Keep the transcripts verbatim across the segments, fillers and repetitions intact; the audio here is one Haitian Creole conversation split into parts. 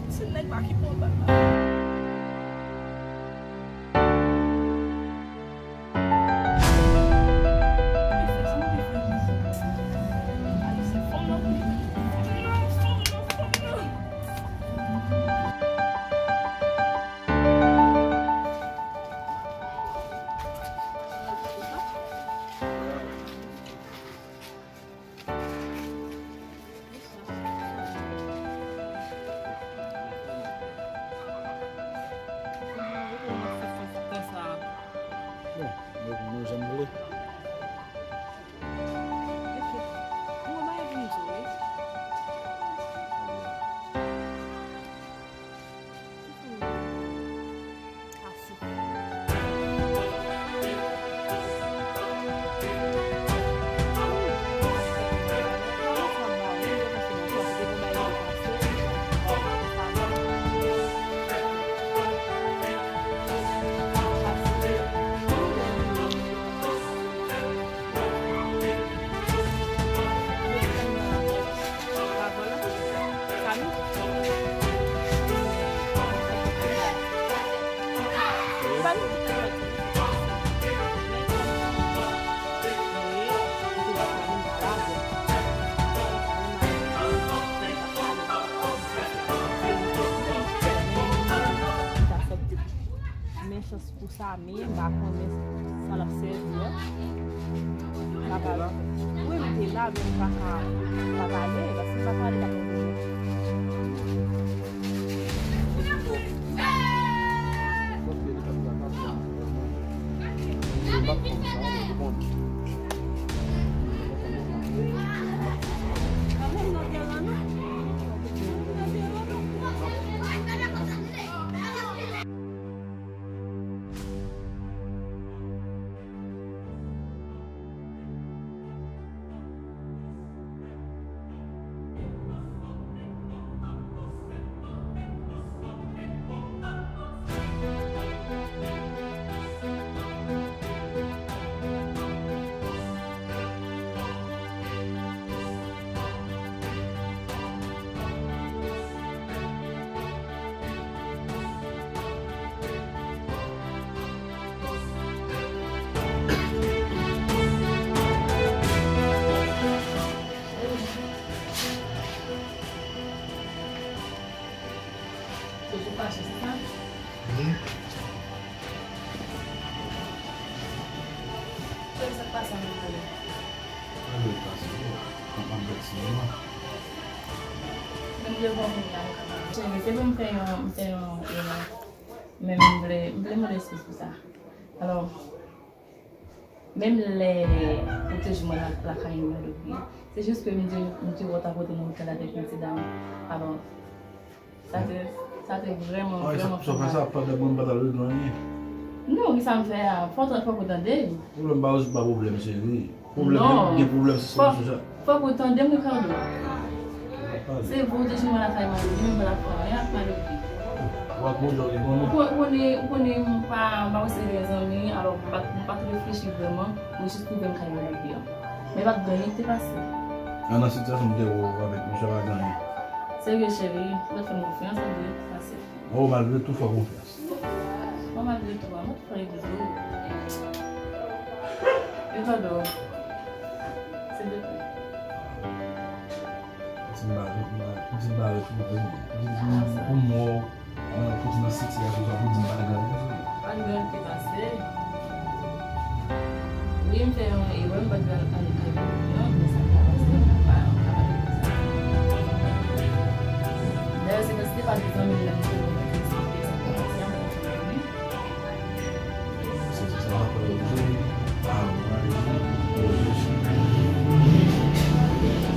Se nèg la ki pran bal la. Bon, nou, nou janm vle. Men chans pou sa, men m pa konnen sa l ap sèvi a. M pa ka. Wi, m te la, men m pa ka, m pa pale, paske m pa pale, pa konn. Toujou fache, se sa? Wi. Kiyès k ap pase nan kay la? Ann pase, wi. Ann pase, wi. Menm devan moun nan, m ka pale. Cheri, se pou m fè yon, m fè yon erè. Men m vle, m vle mande eskiz pou sa. Alò, menm lè ou te jwenn mwen nan lakay nou lòt jou, se jis ke m te, m te wè w t ap pote nan otèl avèk yon ti dam. Alò, sa te, sa te vrèman, vrèman fè m mal. Sa fè sa, pandan mwen m pa t al regle anyen. Non, kisa m fè a? Fòk, fòk ou tande. Pwoblèm pa, pa pwoblèm, cheri. Pwoblèm, gen pwoblèm, se sou sa. Fòk ou tande m, Ricardo. Se vre, ou te jwenn mwen lakay Mallory, men m pa t ap fè anyen ak Mallory. Ou ak Mojo gen pwoblèm? Ou konnen, ou konnen m pa, m pa konsidere zanmi, alò m pa t, m pa t reflechi vrèman, mwen jis twouve m kay Mallory an. Men pa t gen anyen ki te pase. An, nan sitiyasyon m te wè w avèk misye, pa t gen anyen. Serye, cheri, ou pa t fè m konfyans, anyen ki te pase. Oh, malgre tou, fè w konfyans. Bon, malgre tou, mwen t fè egzo. Egzo, silvouplè. Ti mari, ti mari pou mwen. Pou mwen, mwen fouti nan sitiyasyon sa pou di m pa t gen anyen vre. Pa t gen anyen ki te pase. Wi, m fè yon erè, m pa t gen anyen, men sa pa pase, m pa ka pale de sa. Dayè, se pa, se te pa de zanmi m nan, m te konn eksplike sa k te pase a, m pa t konn zanmi. Sa va pou ou, a, mwen,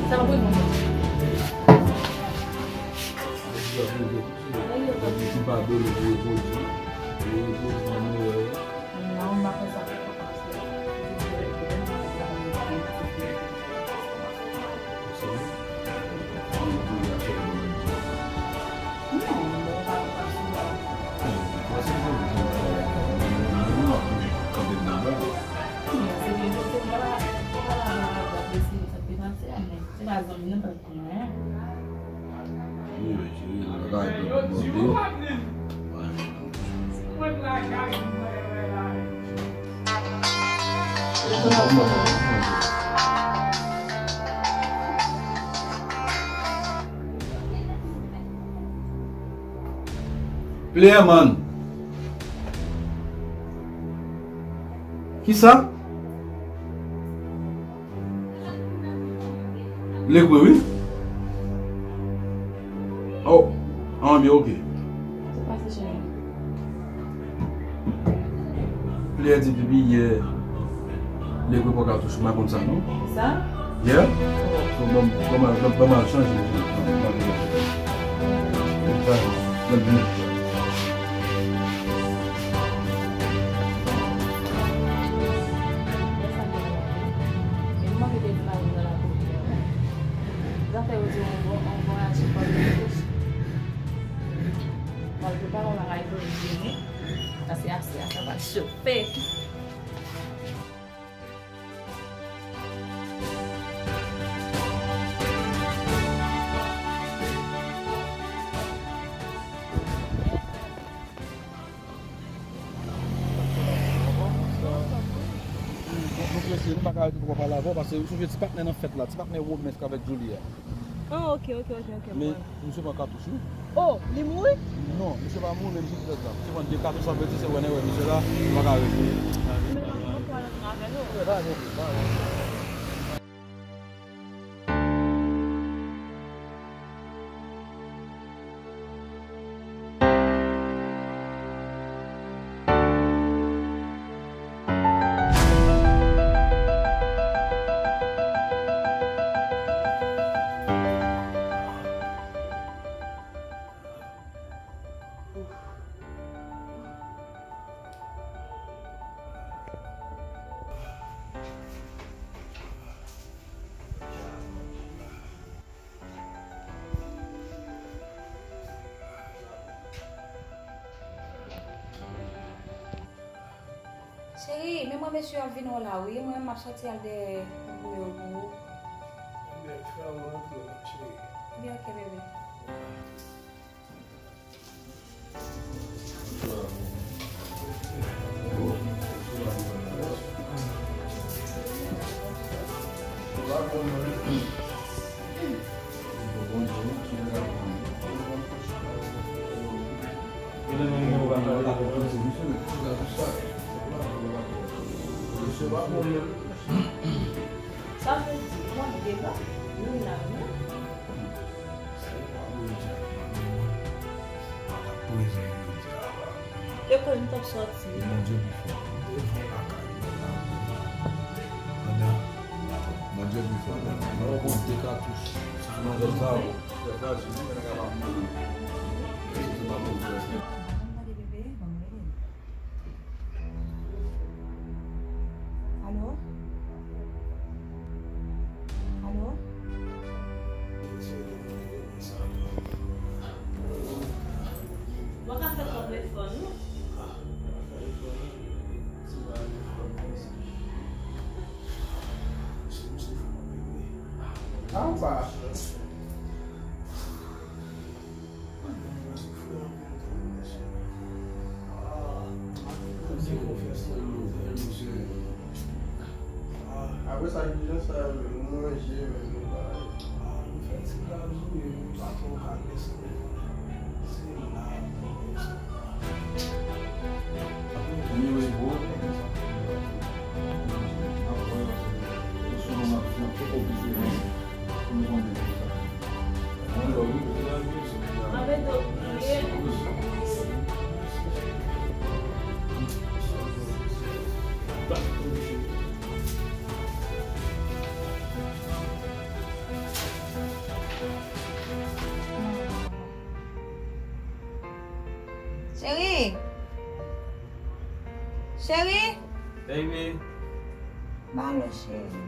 sa va pou ou. Sa va pou ou. Ou pa dwe repwodui. Ou repwodui nan erè yo. Non, m pa fè sa. Se pa zanmi, non, pa zanmi. Player man. Kisa? Lekwe, wi. Oh, ah, byen, oke. Sa pase, cheri? Player di depi yè, Lekwe pran katouch, m pa konn sa, non. Sa? Yeah? So, ban m, ban m al, ban m al chanje. Ban m al chanje. Zafè yo di yon bon, yon bon aji pa gen kouch. Mwen prepare yon bagay pou li vini. Paske aswè a sa pral chofe. Nou prese, nou pa ka rete twò pale avè w, paske ou sonje ti patnè nan fèt la, ti patnè Romens avèk Julie a. Ah, ok, ok, ok, ok, m konprann. Men, misye pran katouch, wi. Oh, li mouri? Non, misye pa mouri, men misye trè grav. Misye pran de katouch, sa vle di se wè nèg wè misye la, li pa ka rete. Men, mwen, mwen pral antre avè nou. Wi, pa gen pwoblèm, pa gen pwoblèm. Cheri, men mwen mesye yo ap vin wè w la wi. Mwen menm m ap sòti al dèyè goumen yo pou ou. Ebyen, fè w rantre non, cheri. Ebyen, ok, bebe. Sa vle di, mwen devan, nou la menm. Lekòl, nou t ap sòti. Bondye pi fò. Pandan, Bondye pi fò. Mwen pran de katouch. Sou manzè sa, ou fè fraji, ou fè nèg ap mouri. Mwen tande bebe, ban mwen rele. Alo? Alo? Mwen ka fè kòb efò, non? Anba. Apre sa, ki jan sa yo, nou manje, men nou bay. Nou fè ti gaz wi, nou pa twò ka desann. Se la, nou desann. Anyway, bro, Cheri! Cheri! Baby! Ba mwen, cheri.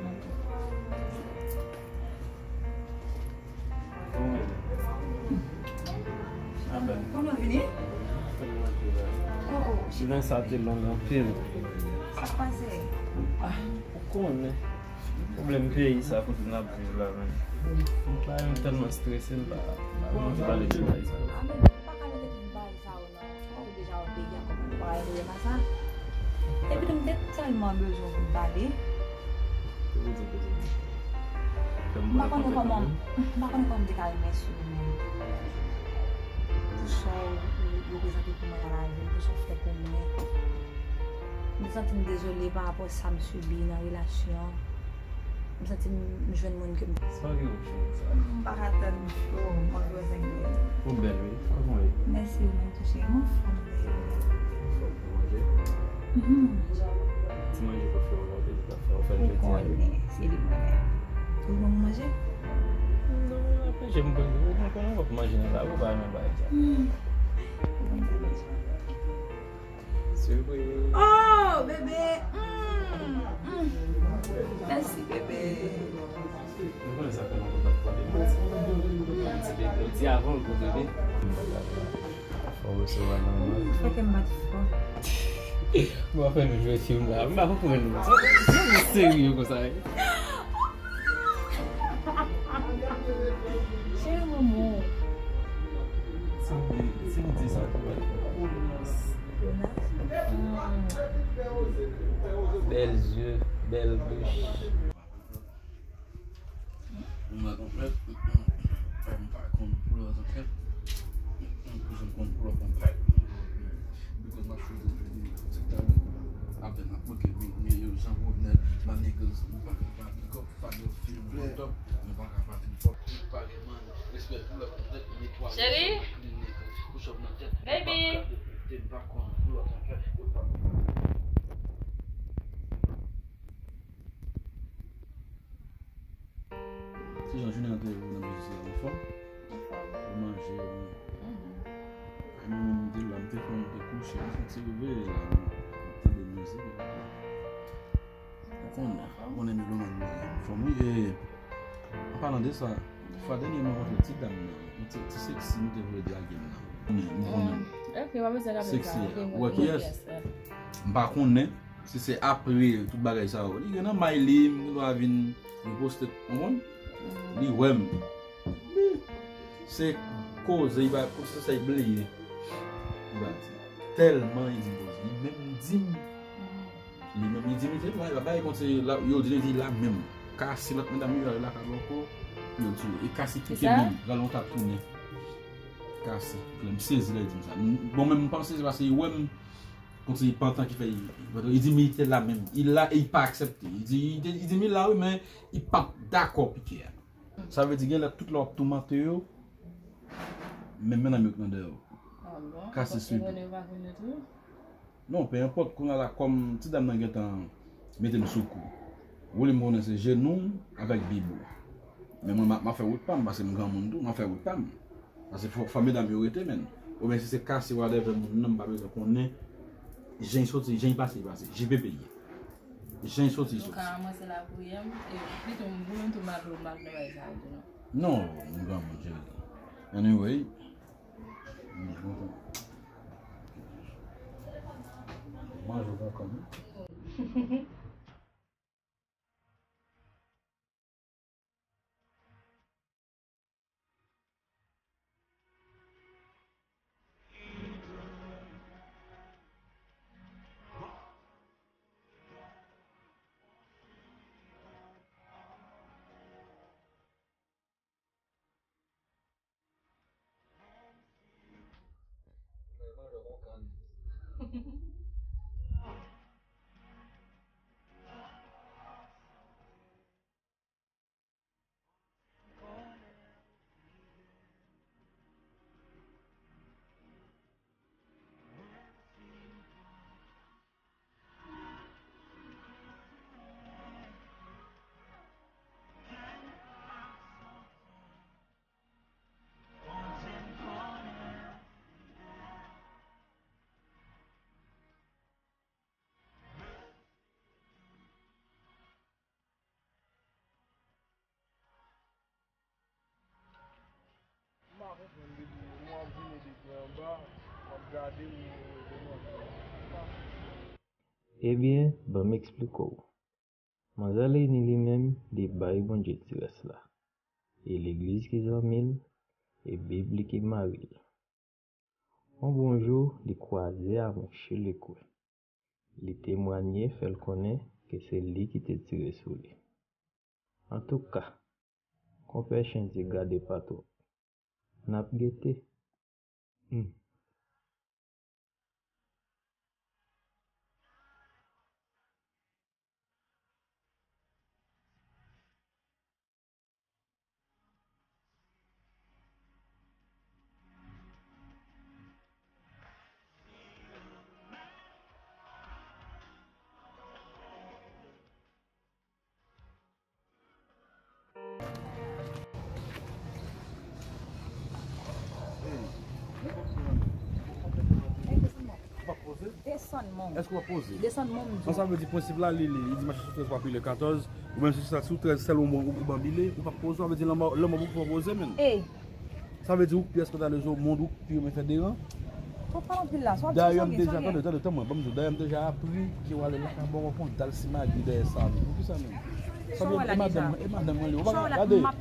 Kòman w vini? Oh, oh. Jounen sa te long anpil. Sa k pase? Ah, ou konnen. Pwoblèm peyi sa kote n ap viv la menm. M pa, m tèlman strese, m pa, m pa anvi pale de bagay sa. Ah, men Tèlman bezwen pou m pale. Ou di bezwen. M pa konnen kòman, m pa konnen kòman m te ka remèsye ou menm. Pou sa w, ou, ou reprezante pou mwen nan lavi m, pou sa w fè pou mwen. M santi m dezole pa rapò sa m sibi nan relasyon an. M santi m, m jwenn moun ke m. Sa gen opsyon sa. M pa ka tann cho, m anvi wè sa gen. Ou bèl, wi. Kòman w ye? Mèsi, ou menm tou, cheri. M anfòm, bèl. Anfòm, ou manje? Mhm. Ti manje pou fè w la, ou te di w t ap fè, ou fè l jodi a. Ou konnen, se li mwen menm. Ou bon manje? Non, apre je m konnen, ou konnen w ap manje nan la, ou pa renmen bagay sa. Hmm. Ou konn sa deja. Surprise. Oh, bebe. Mm, mm. Mèsi, bebe. Mwen konnen sa fè lontan w t ap pale. Ti bebe, w di avan w gwo bebe. Fò w resevwa nòmal. Fè kè m bat fò. Mwen fè nou jwe fim la. M pa konprann nou. Sa, sa nou serye konsa, wi. Cheri momo. Si m di, si m di sa, pou mwen. Bèl zye, bèl bouch. Mwen konprann, m pa konn koulè anpil. M pa janm konn koulè anpil. Because m ap chwazi jodi, se talè. Apre m ap manke big million, Jean Robinel, my niggas, m pa ka pa pick up, fire film, top, m pa ka pa pick up. Cheri, baby. Kijan jounen an te ye pou w nan mizik la? Anfòm? Anfòm. Ou manje, ou... Mhm. Mwen menm, m te la, m te fè, m te kouche, m soti reveye la, m ap tande mizik. Ou konnen, ou konnen melomàn mwen, anfòm, wi. E, an palan de sa, fwa dènye m rankontre ti dam nan, yon ti, ti seksi, nou te vle drage m nan. Ou konnen, ou konnen. Mm, ok, pa bezwen raple sa. Seksi a. Ou wè kiyès? M pa konnen. Si se apre tout bagay sa yo, li gen nan may li, m gen dwa vin riposte, w konprann? Li wè m. Li, se koze, li pa, se sa li bliye. Li pa di. Tèlman li di m koze. Li menm di m. Li menm, li di m, li te la, li pa bay kont se la, yo di li la menm. Kasi lòt medam yo, yo lakay ankò, yo di yo. E Kasi kite menm, gade yon ta tounen. Kasi, m sezi lè li di m sa. Bon, men m panse se paske li wè m, kòmsi pantan ki fè li, li di m li te la menm. Li la e li pa aksepte. Li di, li di m li la wi, men li p ap dakò pike a. Sa vle di gen lè tout lè w ap toumante yo, men medam yo k nan dèyè w. Ah bon? Kasi swiv. Non, pe enpòt, kounye a la, kòm ti dam nan gentan mete m sou kou. Woule m konnen se jenou m avèk bib ou. Men mwen, m ap, m ap fè wout pa m, paske m granmoun tou, m ap fè wout pa m. Paske fò, fò medam yo rete, menn. Oubyen si se kase whatever moun nan, m pa bezwen konnen jan l soti, jan l pase, l pase. J P P ye. Jan l soti, l soti. Ou ka ranmase lapriyè m, e pito m boule m tou m al, m al nan bagay sa yo tou non. Non, m granmoun, cheri. Anyway, m kontan. Manje w konn kòm. M pa konprann depi mwen ap vini depi anba, m ap gade moun yo rete manje. Ebyen, ban m eksplike w. Manzè Leni li menm, li bay Bondye ti rès la. E legliz ki zanmi l, e Bib li ki mari l. Yon bon jou, li kwaze a mouche lekòl. Li temwanye, fè l konnen ke se li ki te tire sou li. Antouka, konpè Chen di gade pa twòp. N ap gete. Hmm. Desann, manm. Èske w ap poze? Desann, manm. Sa, sa vle di prensip la, li, li, li di mache sou trèz pa pile katòz, ou menm si sa sou trèz sèl ou, ou, ou banbile, ou p ap poze, sa vle di lanmò, lanmò pou w poze, menm. Sa vle di ou k pi eskandalez o mond, ou k pi renmen fè deran. Ou pale anpil la, sa w ap di sa. Dayè, m deja, tande, tande, tann mwen, ban m di w, dayè, m deja apri ke w ale lakay bòkò pou w dal simagri dèyè sa, menm. Poukisa, menm? Sa vle di, e madanm, e madanm mwen li, ou pa ka gade. Ban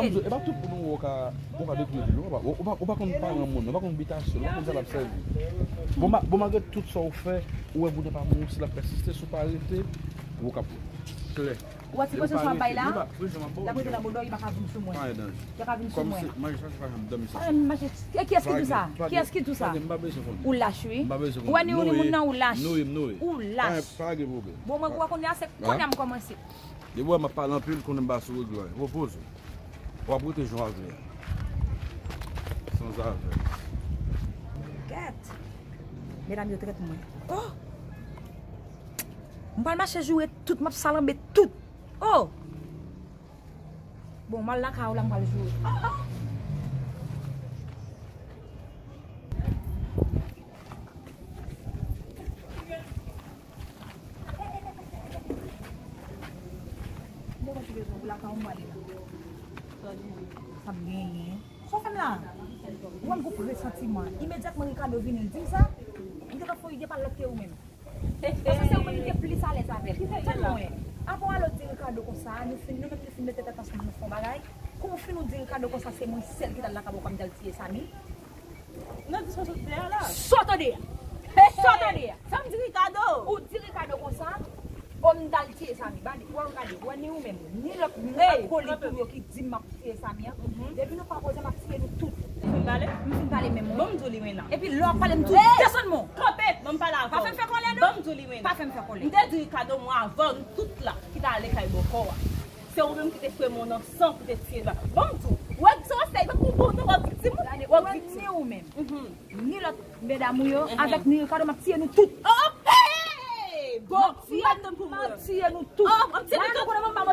m di w, e pa tout moun ou wè w ka, ou ka detwi epi, ou pa, ou pa, ou pa konn paran moun, ou pa konn bitasyon, ou pa konn sa l ap sèvi. Bon, ma-, bon, malgre tout sa w fè, ou wè bouda pa mouri, si l ap pèsiste, si w pa rete, ou ka klè. Ou wè ti presyon sa w ap bay la? L ap rete nan bouda, li pa ka vin sou mwen. Li pa ka vin sou mwen. Kiyès ki di w sa? Kiyès ki di w sa? Ou lach, wi. Ou wè ni ou ni moun nan, ou lach. Ou lach. Bon, mwen, ou wè kounye a, se kounye a m kòmanse. Depi w wè m ap pale anpil, konnen m pa sou règ la. Repoze w. W ap rete jan w vle a. Sanzave. Gèt. Medam yo trèt mwen. Oh! M pral mache joure tout, m ap salanbe tout. Oh! Bon, m al lakay ou la, m pral joure. Oh, oh! Sa m genyen. Sa w fè m la? Ou wè m gon presantiman. Imedyatman Ricardo vini, l di m sa. M te ka fè yon ide pa lòt ke ou menm. Paske se ou menm ki te plis alèz avè l. Tann mwen. Apre w ale w di Ricardo konsa, nou fin, nou menm nou fin mete tèt ansanm, nou fè yon bagay. Kou w fin ou di Ricardo konsa, se mwen sèl ki t al lakay bòkò m t al tiye Samy. Nan diskou sot de a la. Sot de a. Sot de a. Sa m di Ricardo? Ou di Ricardo konsa, bon, m t al tiye Samy. Gade, wè, gade, wè ni ou menm, ni lòt moun ak kolik ou yo ki di m ap tiye Samy an. Depi nou pa poze, m ap tiye nou tout. Ou fin pale? M fin pale menm, wi. Bon, m di w li menm nan. Epi lè w ap pale, m di w desann mwen. Kanpe, bon, m pale avè w. Pa fè m fè kòlè, non. Bon, m di w li menm nan. Pa fè m fè kòlè. M te di Ricardo, mwen avè w, nou tout la, ki t ale kay bòkò a. Se ou menm ki te fwe moun nan san pou te tiye l la. Bon, m di w, wè, se respè, e pa pou bon, non, w ap viktim, w ap viktim. Ni ou menm, ni lòt medam ou yo, avèk ni Ricardo, m ap tiye nou tout. Oh, hey! Bon, m ap tiye nou tout. Oh, m ap tiye nou tout.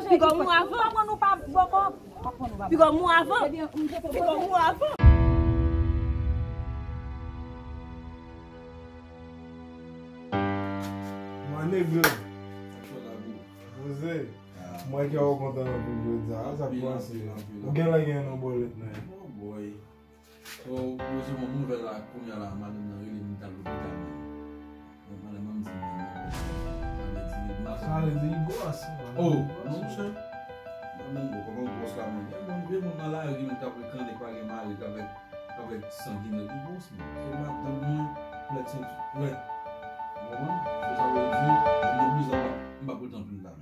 Piga w mou avan. M pa pran nou pa bòkò. M pa pran nou pa bòkò. Piga w mou avan. Piga w mou avan. Mwen nèg yo. Poze. Mwen kè w kontan anpil jodi a. Sa k pase? Ou genlè gen yon bòlèt nan men. Oh boy. So, ou resevwa nouvèl la, kounye a la, madanm nan rele m, m t al lopital. Donk, madanm nan di m nan, nan, nan, nan, nan, sa vle di li gwòs. Oh, non, monchè. Mwen menm, bon, kòman gwòs la, menm? E moun, e moun nan lari, menm, k ap kanne, k pa gen mari, k avèk, k avèk sanginè, li gwòs, menm. Se madanm mwen, plèt senti, plèt. Ou konprann? So, sa vle di, mwen menm, bizan, m p ap, m p ap ret anpil la.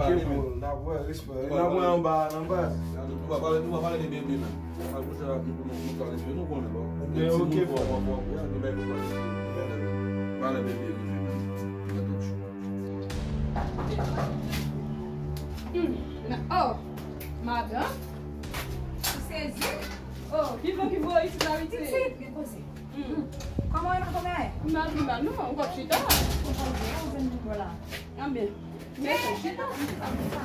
N ap wè, respè. N ap wè anba, nan baz. Nou pa pale, nou pa pale de bebe, menm. Sa pou sa, nou konnen, nou pale de nou konnen, bon. Gen timoun fò, fò, fò, gen bagay pou pale. Pale bebe, rive, menm. Gade chou. Hmm. Oh, madanm. Ou sezi? Oh, ki van ki voye isit la, pitit? Pitit, gen koze. Hmm. Kòman w ye, madanm? M pa pi mal, non, ou p ap chita. Ou pa byen, ou jwenn moun la. Anben. Men, chita, chita, chita.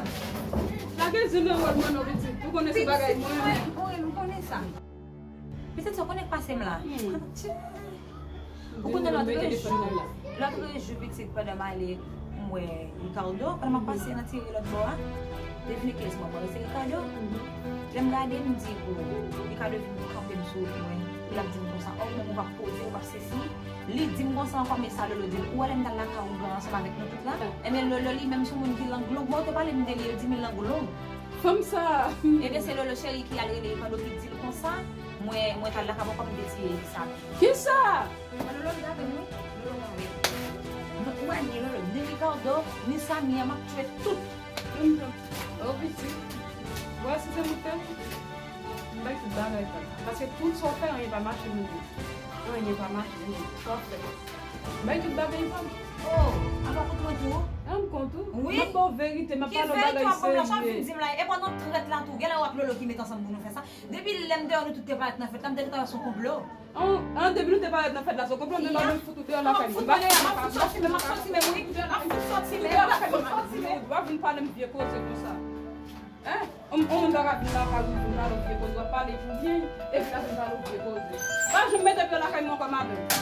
Lage zen nan wòl mwen non, pitit. Ou konnen se bagay mwen. Wi, wi, m konnen sa. Pitit, sa w konnen k pase m la. Hmm. Ou konnen lòt jou, lòt jou, pitit, pandan m ale, m wè Ricardo, pandan m ap pase nan ti ri lòt bò a, devine ki lè mwen wè se Ricardo. Lè m gade, m di, oh, Ricardo vin kanpe m sou wout mwen. Li ap di m konsa, oh, ou menm ou p ap poze, ou p ap sesi. Li di m konsa ankò, men sa Lolo di l, ou wè lè m t al lakay ougan ansanm avèk nou tout la? Ebyen, Lolo li menm se yon moun ki lang long, mwen te pale m de li, yo di m li lang long. Fanm sa. Ebyen, se Lolo cheri ki al rele Ricardo ki di l konsa, mwen, mwen t al lakay papa m te tiye sa. Kisa? Mwen Lolo li gade nou, Lolo mwen wè. Mwen wè ni Lolo, ni Ricardo, ni Samy an, m ap tchwe tout. Oh, pitit. Wè, si se mwen k fè l, m bay tout bagay pa m. Paske tout sa w fè, anyen pa mache, nou di. Anyen pa mache, nou di. Sa w fè. M bay tout bagay pa m. Oh, apa kont mwen tou? An m kont ou. Wi. M ap ba w verite, m ap pale w bagay serye. Ki verite w ap ban m la? Sa w fin di m la? E pandan trèt la tou, genlè w ak Lolo ki met ansanm pou nou fè sa. Depi lè m deyò nou tout te parèt nan fèt la, m te gentan wè se yon konplo. An, an, depi nou te parèt nan fèt la, se konplo, m te ba nou fout ou deyò lakay mwen. M ap fout deyò, m ap fout sòti menm, m ap sòti menm, wi. M ap fout sòti menm, m ap fout sòti menm. Ou pa vin pale m vye koze konsa. Hein? On, on moun pa ka vin lakay ou vin pale m vye koze, w ap pale pou byen, epi l ap vin pale w vye koze. Pa janm mete pye lakay mwen ankò, madanm.